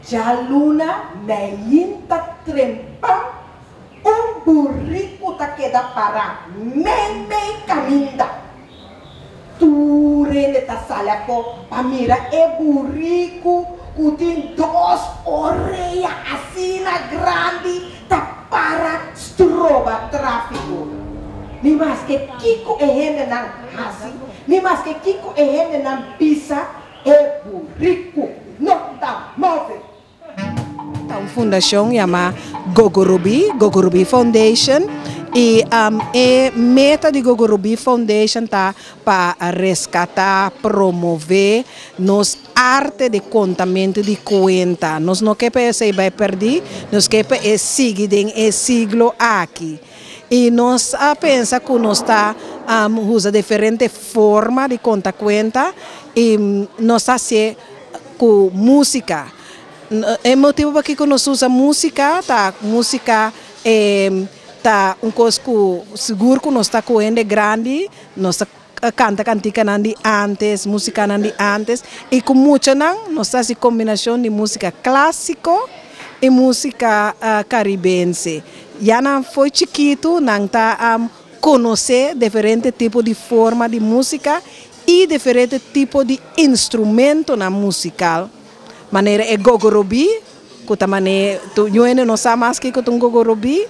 Djaluna meinta trempan un buriku ta keda pará meimei kaminda. Tur hende ta sali afó pa mira e buriku ku tin dos orea asina grandi ta para stroba tráfiko. Ni maske kiko e hendenan hasi, ni maske kiko e hendenan bisa, e buriku no ta move. Ta un fundashon yamá Gogorubí, Gogorubí Foundation, i e meta di Gogorubí Foundation ta pa reskatá, promové nos arte di kontamentu di kuenta. Nos no ke pa esei bai pèrdí, nos ke pa e sigui den e siglo aki. I nos a pensa ku nos ta usa diferente forma di konta kuenta i nos ta hasié ku músika. E motibu pakiko nos usa músika ta músika ta un kos ku sigur ku nos ta ku hende grandi, nos ta kanta kantikanan di ántes, músikanan di ántes i ku muchanan nos ta hasi kombinashon di músika klásiko i músika karibense. Ya nan fo'i chikitu nan ta konosé diferente tipo di forma di músika i diferente tipo di instrumentonan musikal, manera e gogorobí, ku ta mane tur yu hende no sa mas kiko ta un gogorobí.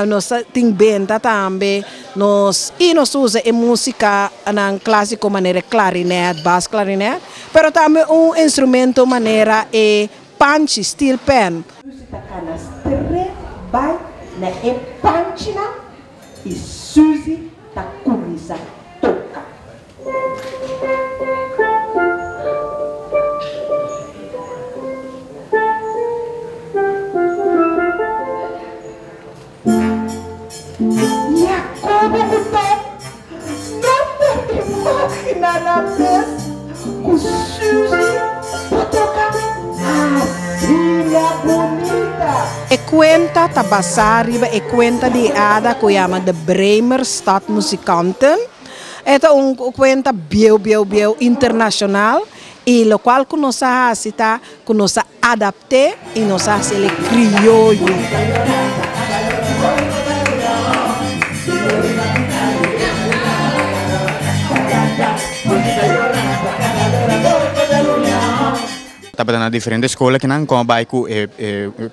Nos ta tin benta tambe, nos i nos ta usa e musikanan klásiko manera e klarinèt, bas klarinèt, pero tambe un instrumento manera e panchi, steel pan. Suzy ta kana stret bai na e panchinan i Suzy ta kuminsá toka. Jacobo ku Tom no por imaginá nan mes ku Suzy por toka asina bunita. E kuenta ta basá riba e kuenta di e ada ku yama De Bremer Stadmuzikanten. E ta un kuenta bieu bieu bieu internashonal i lokual ku nos a hasi ta ku nos a adapt'é i nos a hasiel e krioyo. Tabata na diferente skol akinan, kon a bai ku e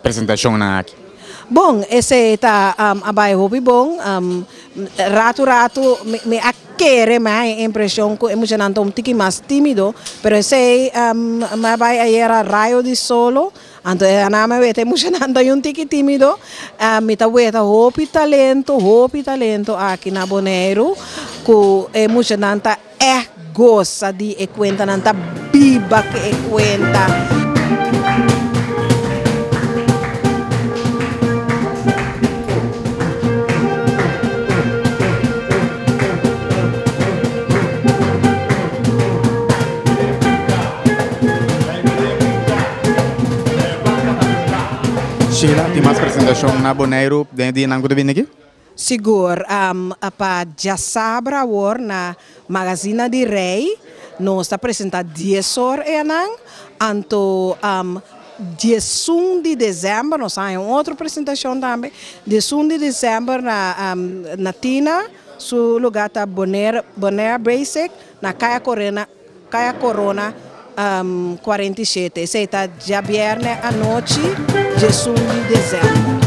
presentashonnan aki? Bon, esei ta a bai hopi bon. Ratu ratu mi a kere, mi a haña e impreshon ku e muchanan ta un tiki mas tímido, pero esei mi a bai ayera Rayo di Solo, anto e nan a weta e muchanan ta un tiki tímido. Mi ta weta hopi talento, hopi talento aki na Boneiru ku e muchanan ta ègt gosa di e kuenta, nan ta biba ku e kuenta. Sheila, tin mas presentashon na Boneiru den e dianan ku ta bini aki? Sigur, pa djasabra awor na Magazina di Rey nos ta presenta dies or eanan, anto diesun di december nos ta haña un otro presentacion tambe, diesun di december na na Tina su lugar ta Bonaire Bonaire Basic na Kaya Corena Kaya Corona 47, esey ta djabierne anochi diesun di december.